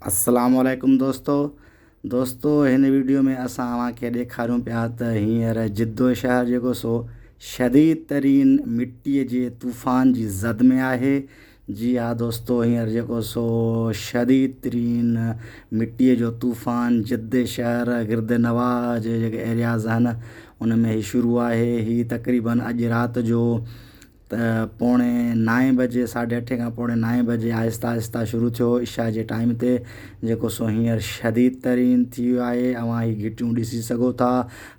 السلام عليڪم دوستو دوستو هن ويڊيو ۾ اسان اوهان کي ڏيکاريون پيا ته هينئر جدو شهر جيڪو سو شديد ترين مٽي جي طوفان جي زد ۾ آهي جي ها دوستو هينئر جيڪو سو شديد ترين مٽي جو طوفان جدي شهر گرد نواح جي جيڪي ايرياز آهن ان ۾ هي شروع آهي هي تقريبن اڄ رات جو ته پوڻي نائين بجي ساڍي اٺين کان پوڻي نائين بجي آهستي آهستي شروع ٿيو عشاء جي ٽائيم تي جيڪو سو هينئر شديد ترين ٿي ويو آهي اوهان هي گهٽيون ڏسي سگهو ٿا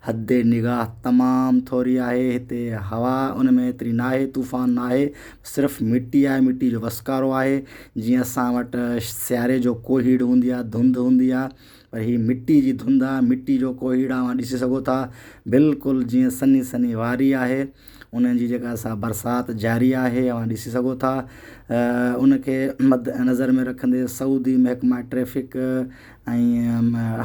حد نگاهه تمام ٿوري آهي هتي هوا ان ۾ ايتري ناهي طوفان ناهي صرف مٽي آهي مٽي جو وسڪارو آهي جيئن اسان وٽ سياري جو ڪوهيڙ هوندي آهي ڌنڌ هوندي آهي پر هي مٽي جي ڌنڌ آهي مٽي جو ڪوهيڙ آهي اوهان ڏسي سگهو ٿا بلڪل جيئن سنهي سنهي واري آهي انهن جي جيڪا سا برسات جاري آهي اوهان ڏسي سگهو ٿا ان کي مد نظر ۾ رکندي سعودي محڪمه ٽريفڪ ۽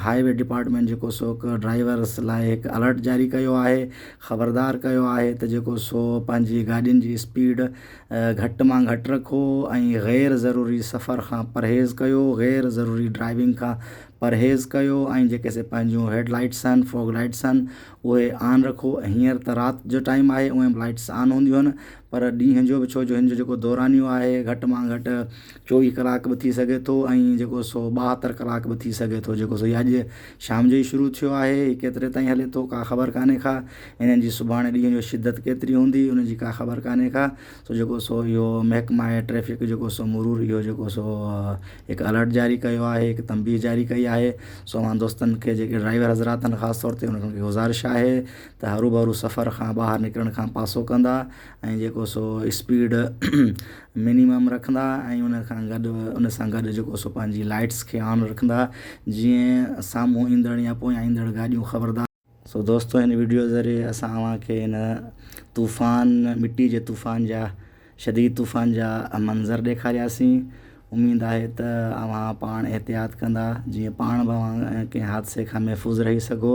هاء وي ڊپارٽمينٽ جيڪو سو هڪ ڊرائيورس لاء هڪ الرٽ جاري ڪيو آهي خبردار ڪيو آهي ته جيڪو سو پنهنجي گاڏين جي اسپيڊ گهٽ مان گهٽ رکو ۽ غير ضروري سفر کان پرهيز ڪيو غير ضروري ڊرائيونگ کان پرهيز ڪيو ۽ جيڪي سي پنهنجون هيڊ لائٽس آهن فوگ لائٽس آهن اهي آن رکو هينئر ته رات جو ٽائيم آهي اونئن به لائٽس آن هونديون آهن پر ڏينهن جو به ڇو جو هن جو جيڪو دورانيو آهي گهٽ مان گهٽ چوويهه ڪلاڪ به ٿي سگهي ٿو ۽ جيڪو سو 72 ڪلاڪ به ٿي سگهي ٿو جيڪو سو هي اڄ شام جو ئي شروع ٿيو آهي هي ڪيتري تائين هلي ٿو ڪا خبر ڪانهي کا هنن جي سڀاڻي ڏينهن جو شدت ڪيتري هوندي ان جي ڪا خبر ڪانهي کا سو جيڪو سو اهو محڪمه ٽريفڪ جيڪو سو مرور اهو جيڪو سو هڪ الرٽ جاري ڪيو آهي هڪ تنبيهه جاري ڪئي آهي سو اوهان دوستن کي جيڪي ڊرائيور حضرات آهن خاص طور تي انهن کي گذارش آهي ته هروڀرو سفر کان ٻاهر نڪرڻ کان پاسو ڪندا ۽ جيڪو سو اسپيڊ منيمم رکندا ۽ ان کان گڏ ان سان گڏ جيڪو سو پنهنجي لائٽس کي آن رکندا جيئن سامهون ايندڙ يا پويان ايندڙ گاڏيون خبردار سو دوستو هن وڊيو ذريعي اسان اوهان کي هن طوفان مٽي جي طوفان جا شديد طوفان جا منظر ڏيکارياسين اميد آهي ته اوهان پاڻ احتياط ڪندا جيئن پاڻ به اوهان ڪنهن حادثي کان محفوظ رهي سگهو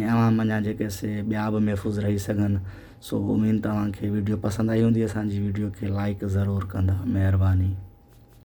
۽ اوهان منجهان جيڪي سي ٻيا به محفوظ رهي سگهن سو اميد ته اوهان کي وڊيو پسند آئي هوندي اسان جي وڊيو کي لائڪ ضرور ڪندا مهرباني.